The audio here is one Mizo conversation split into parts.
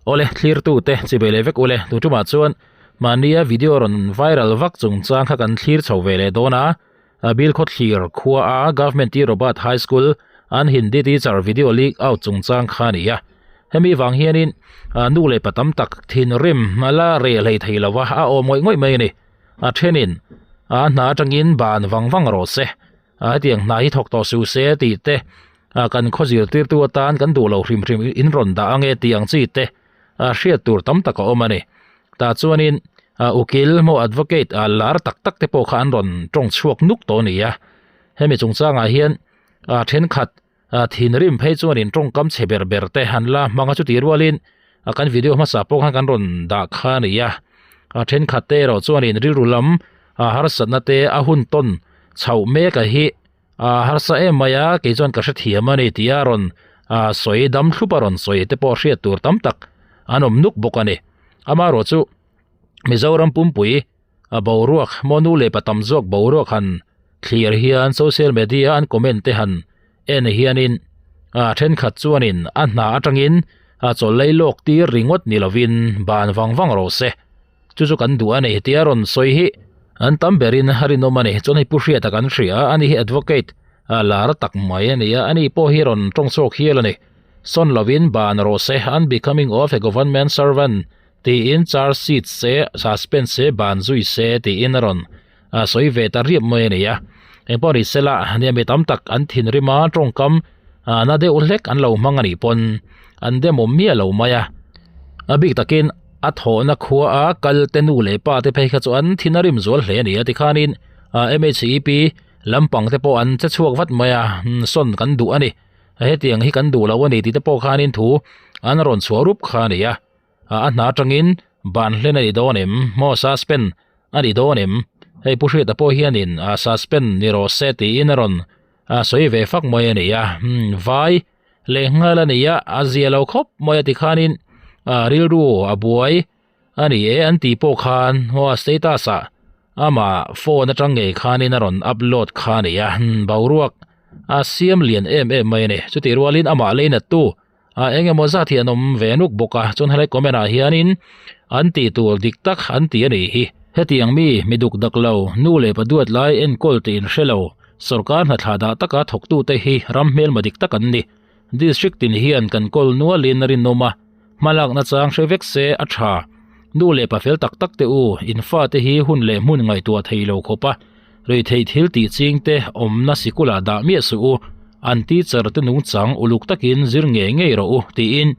Awle, thlirtute chibei leh vek ule, tu tumah chuan mahnia video rawn viral vak chungchang kha kan thlir chho ve leh dawn a, Bill Khawthlir khua a Government T Robert High School an Hindi teacher video leak out chungchang kha a ni a. Hemi vang hianin nu leh pa tam tak thinrim la reh hlei thei lo va, a awm ngawih ngawih mai a ni. A thenin a hna atangin ban vang vang rawh se. A hetiang hna hi thawk tawh suh se tih te, kan khaw zirtirtu atan kan duh lo hrim hrim in rawn dah ange tih ang chi te hriat tur tam tak a awm a ni. Tah chuanin ukil maw advocate lar tak tak te pawh kha an rawn tawng chhuak nuk tawh a ni a. Hemi chungchangah hian thenkhat thinrim phei chuanin tawngkam chhe ber ber te an la hmang a, chutih rualin kan video hmasa pawh khan kan rawn dah kha a ni a. Thenkhat te erawh chuanin rilru lam harsatna te a hun tawn chhoh mek a hi harsa em mai a, kei chuan ka hrethiam a ni tih a rawn sawi dam thlup a rawn sawi te pawh hriat tur tam tak an awm nuk bawk a ni. Amaherawhchu chu Mizoram pumpui a boruak maw nu leh pa tam zawk boruak han thlir hian social media an comment te han en hianin ah thenkhat chuanin a hna atangin a chawlh lei lawk tir ringawt ni lovin ban vang vang rawh se chu chu kan duh a ni tia rawn sawi hi an tam berin a rinawm a ni chuan hei pu hriata kan hria a ani hi advocate a lar tak mai a ni a ani pawh hi rawn tawng chhuak hial a ni sawn lovin ban rawh se unbecoming of a government servant Tiin charge sheet se, suspend se, ban zui se tiin a rawn sawi ve ta riap mai a ni a. Engpawh ni sela, nia mi tam tak an thinrim a, tawngkam na deuh hlek an lo hmang a nih pawn an demawm miah lo mai a. A bik takin a thawhna khua a kal te nu leh pa te phei kha chu an thin a rim zual hle a ni a tikhanin MHEP lampang te pawh an che chhuak vat mai a, sawn kan duh a ni, hetiang hi kan duh lo a ni tih te pawh khanin thu an rawn chhuah rup kha a ni a. A hna atangin ban hlen a ni dawn em? Maw suspend a ni dawn em? Hei Pu Hriata pawh hianin suspend ni rawh se tiin a rawn sawi ve fak mai a ni a. Vai leh nghal a ni a, a zia lo khawp mai a tikhanin rilru a buai a ni e an tih pawh khan maw a status ah amah phone atang ngei khanin a rawn upload kha a ni a. Boruak a siam lian em em mai a ni. Chutih rualin amah leinattu Ah eng emaw zat hi an awm ve nuk bawk a, chuan helai comment ah hianin an tih tur dik tak an ti a nih hi. Hetiang mi, mi duk dak lo, nu leh pa duat lai enkawl tih in hre lo, sorkar hna thlah dah taka thawktute hi ram hmelma dik tak an ni. District tin hian kan kawl nualin a rinawm a, hmalakna chang hre vek se a tha. Nu leh pa fel tak tak te u, in fate hi hun leh hmun ngaihtuah thei lo khawp a, Reithei thil tih ching te awmna sikulah dah miah suh u, an teacher te nungchang uluk takin zir ngei ngei rawh u tiin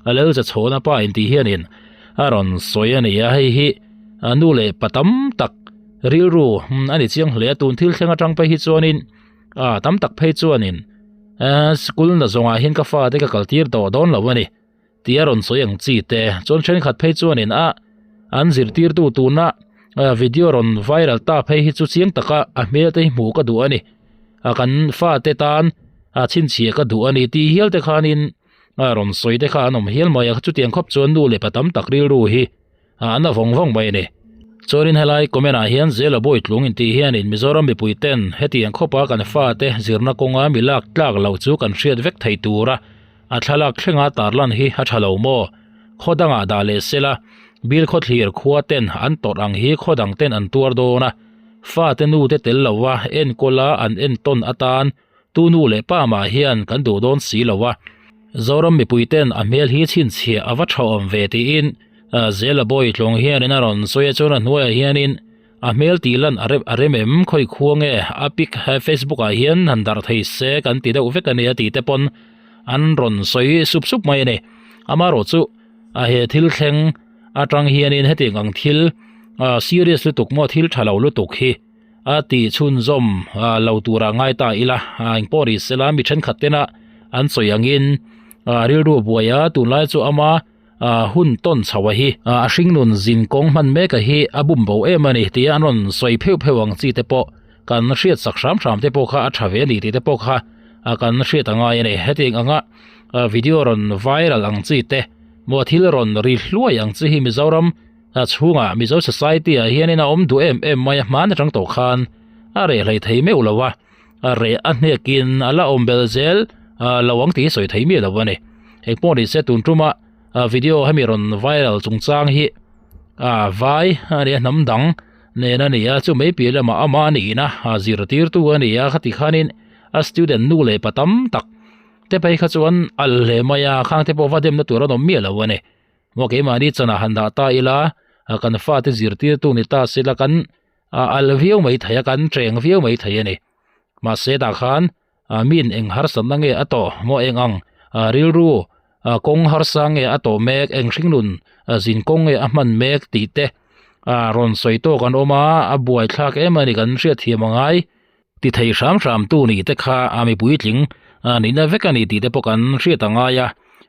a lel za chhawna pa in tih hianin a rawn sawi a ni a, hei hi nu leh pa tam tak rilru a ni chiang hle a, tun thil thleng atang phei hi chuanin tam tak phei chuanin school na zawngah hian ka fate ka kaltir tawh dawn lo a ni. Tih a rawn sawi ang chi te chuan thenkhat phei chuanin a an zirtirtu tuna video rawn viral ta phei hi chu chiang taka a hmel te hi hmuh ka duh a ni a kan fate tan a chhinchhiah ka duh a ni tih hial te khanin a rawn sawi te kha an awm hial mai a chutiang khawp chuan nu leh pa tam tak rilru hi a na vawng vawng mai a ni. Chuanin helai comment ah hian Zela Bawitlung intih hianin Mizoram mipui ten hetiang khawpa kan fate zirna kawnga mi lak tlak loh chu kan hriat vek thei tura a thlalak thlenga tarlan hi a tha lo maw? Khaw dangah dah leh sela, Bil khawthlir khua ten an tawrh ang hi khaw dang ten an tuar dawn a, fate nu te tel lova enkawla an entawn atan Tu nu leh pa mah hian kan duh dawn si lo a, Zoram mipui ten a hmel hi chhinchhiah a va tha awm ve tiin Zela Bawi tlawng hianin a rawn sawi a, chuan a hnuaiah hianin a hmel tih lan a rem a rem em khawi khua nge a pic Facebook ah hian han darh thei se kan ti deuh vek a nia tih te pawn an rawn sawi sup sup mai a ni. Amaherawh chu a he thil thleng atang hianin hetiang ang thil serious lutuk maw thil tha lo lutuk hi A tih chhunzawm lo turah ngai ta ila, engpawh ri sela mi thenkhat tena an sawi angin rilru a buai a, tunlai chu ama hun tawn chho a hi a hringnun zin kawng hman mek a hi a bum bo em a ni tia an rawn sawi pheuh pheuh ang chi te pawh kan hriat sak hram hram te pawh kha a tha ve a ni tih te pawh kha kan hriat a ngai a ni. Hetiang anga video rawn viral ang chi te maw thil rawn ri hluai ang chi hi Mizoram A chhungah Mizo Society ah hianin a awm duh em em mai a, hmaan atang tawh khan a reh hlei thei meuh lo a, a reh a hnekin a la awm bel zel lo ang tih hi sawi thei miah lo a ni. Engpawh ni se tun tuma Video hemi rawn viral chungchang hi ah vai a nia hnam dang nen a ni a chu mai piah lamah ama a niin a zirtirtu a ni a khati khanin a student nu leh pa tam tak te phei kha chuan al hle mai a khang te pawh va demna tur an awm miah lo a ni maw keimahni chanah han dah ta ila kan fate zirtirtu ni ta sela kan al viau mai thei a kan cheng viau mai thei a ni mahse tah khan ah min eng harsatna nge a tawh maw eng ang ah rilru ah kawng harsa nge a tawh mek eng hringnun ah zin kawng nge a hman mek tih te ah rawn sawi tawk an awm a a buai thlak em a ni kan hriat thiam a ngai ti thei hram hram tu nih te kha a mipui tling ah nihna vek a ni tih te pawh kan hriat a ngai a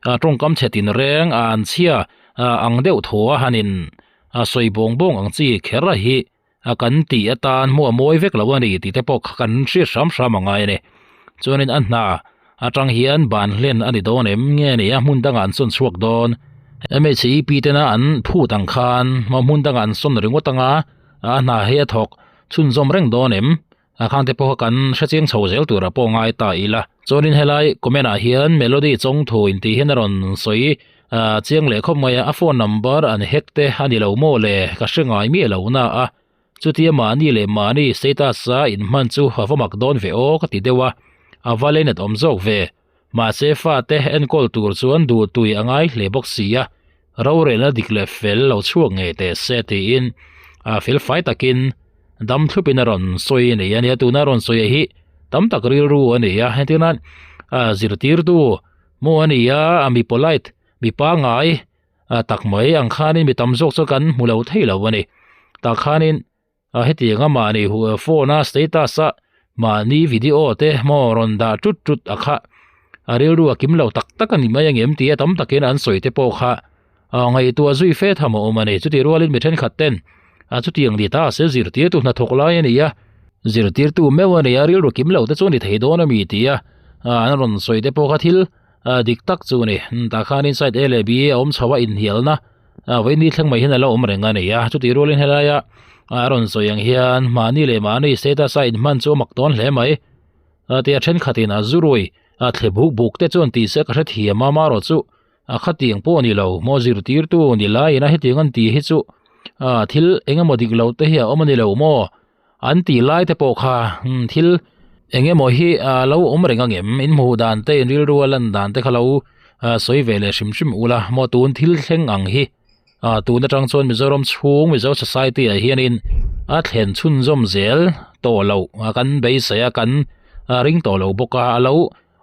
ah tawngkam chhe tin reng ah an chhia ah ang deuh thaw a hanin ah sawi bawng bawng ang chi kher a hi. a kan tih atan hmuh a mawi vek lo a ni tih te pawh kha kan hriat hram hram a ngai a ni. Chuanin a hna atang hian ban hlen a ni dawn em nge ni a hmun dangah an sawn chhuak dawn. MHEP tena an phut ang khan hmun dangah an sawn ringawt anga a hna hi a thawk chhunzawm reng dawn em? A khang te pawh kha kan hre chiang chho zel tura pawh ngai ta ila. Chuanin helai comment ah hian Melody Chawngthu intih hian a rawn sawi chiang leh khawp mai a, a phone number an hack te a ni lo maw le ka hre ngai miah lo na a, chutia mahni leh mahni status a inhman chu a va mak dawn ve aw ka ti deuh a, a va leinat awm zawk ve. Mahse fate enkawl tur chuan duh tui a ngai hle bawk si a, rorelna dik leh fel lo chhuak ngei teh se tiin a fel fai takin dam thlupin a rawn sawi a ni a nia tuna rawn sawi hi tam tak rilru a ni a entir nan zirtirtu maw a ni a a mi polite mi pangai tak mai ang khanin mi tam zawk chu kan hmu lo thei lo a ni tah khanin. A hetiang a mahni huh phone a status a mahni video te maw rawn dah tut tut a kha a rilru a kim lo tak tak a ni mai angem tia tam takin an sawi te pawh kha a ngaihtuah zui fe tham a awm a ni. Chutih rualin mi thenkhat ten a chutiang ni ta se zirtirtu hnathawk lai a ni a, zirtirtu meuh a ni a rilru kim lo te chu a ni thei dawn a mi tia an rawn sawi te pawh kha thil dik tak chu a ni. Tah khanin side A leh B a awm chho a inhnialna a vaini thleng mai hian a lo awm reng a ni a chutih rualin helaia a rawn sawi ang hian mahni leh mahni status a inhman chu a mak tawn hle mai a tia thenkhatin a zurui a thle buk buk te chuan tih se ka hrethiam a marawh chu a khatiang pawh a ni lo maw zirtirtu ni laiin a hetiang an tih hi chu a thil eng emaw dik lo te hi a awm a ni lo maw an tih lai te pawh kha thil eng emaw hi a lo awm reng angem in hmuh dan te in rilru a lan dan te kha lo sawi ve leh hrim hrim ula maw tun thil thleng ang hi ah tun atang chuan Mizoram chhung Mizo society ah hianin a thlen chhunzawm zel tawh loh a kan beisei a kan ring tawh lo bawk a a lo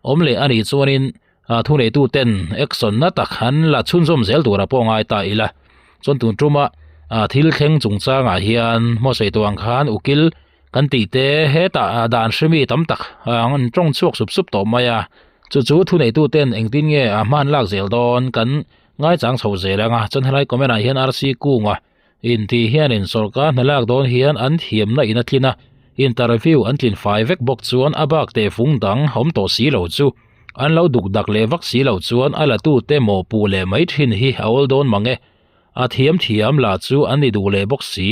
awm leh a nih chuanin thu neitu ten action na tak an la chhunzawm zel tura pawh ngai ta ila chuan tun tuma thil thleng chungchangah hian hmawsawi tawh ang khan ukil kan tih te hetah dan hremi tam tak an tawng chhuak sup sup tawh mai a chu chu thu neitu ten engtin nge a hman lak zel dawn kan ngaichang chho zel ang a chuan helai comment ah hian arsi kunga Intih hianin sawrkar hna lak dawn hian an thiamna in a tlin a, interview an tlin fai vek bawk chuan a bak teh fung dang awm tawh si lo chu an lo duk dak leh vak si lo chuan a la tute mawhpuh leh mai thin hi a awl dawn mang e. A thiam thiam lah chu an ni duh leh bawk si.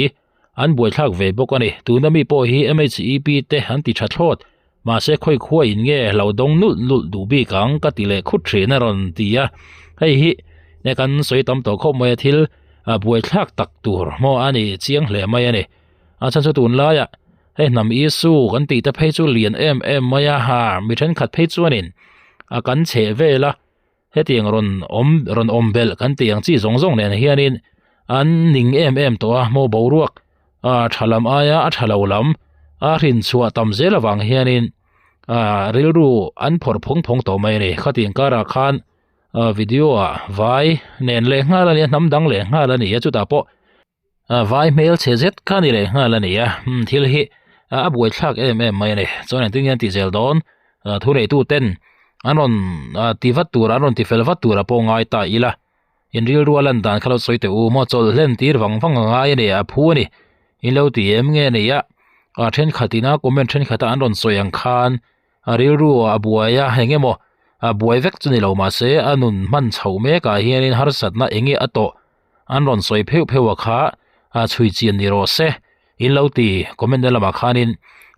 An buaithlak ve bawk a ni. Tuna mi pawh hi MHEP te an ti tha thlawt. Mahse khawi khua in nge lo dawng nulh nulh duh bik ang ka ti leh khut thin a rawn ti a, hei hi ne kan sawi tam tawh khawp mai a thil a buaithlak tak tur maw a ni chiang hle mai a ni. A chhan chu tunlaiah hei hnam Isu kan tih te phei chu lian em em mai a ha mi thenkhat phei chuanin a kan chheh vel a Hetiang rawn awm rawn awm belh kan tih ang chi zawng zawng nen hianin an ning em em tawh a maw boruak a tha lam aia a tha lo lam a hrin chhuah tam zel avang hianin ah rilru an phawrh phawng phawng tawh mai a ni khatiang karah khan ah video ah vai nen leh nghal a nia hnam dang leh nghal a ni a chutah pawh Vai hmel chhe zet kha ni leh nghal a ni a, thil hi a buaithlak em em mai a ni. Chuan engtin nge an tih zel dawn? Thuneitu ten an rawn ti vat tur an rawn ti fel vat tur a pawh ngai ta ila. In rilru a lan dan kha lo sawi teh u maw chawlh hlen tir vang vang a ngai a ni a phu a ni. In lo ti em nge ni a? Thenkhat ina comment thenkhat a an rawn sawi ang khan a rilru a buai a eng emaw a buai vek chu ni lo mahse a nun hman chhoh mekah hianin harsatna eng nge a tawh an rawn sawi pheuh pheuh a kha a chhui chian ni rawh se in lo ti comment na lamah khanin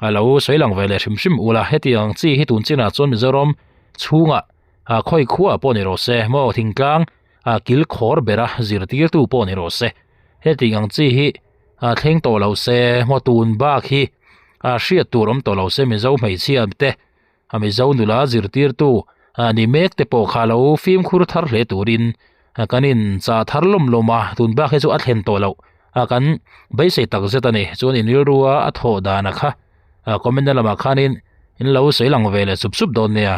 a lo sawi lang ve leh hrim hrim ula hetiang chi hi tun chinah chuan Mizoram chhungah a khawi khuaah pawh ni rawh se maw thingtlang. a kil khawr bera zirtirtu pawh ni rawh se heti ang chi hi a thleng tawh lo se maw tun bak hi a hriat tur awm tawh lo se mizo hmeichhia te a mizo nula zirtirtu a ni mek te pawh kha lo fimkhur thar hle turin kan in chah thar lawm lawm a tun bak hi chu a thlen tawh loh a kan beisei tak zet a ni chuan in rilrua a thawh dan a kha comment na lamah khanin in lo sawi lang ve leh sup sup dawn nia.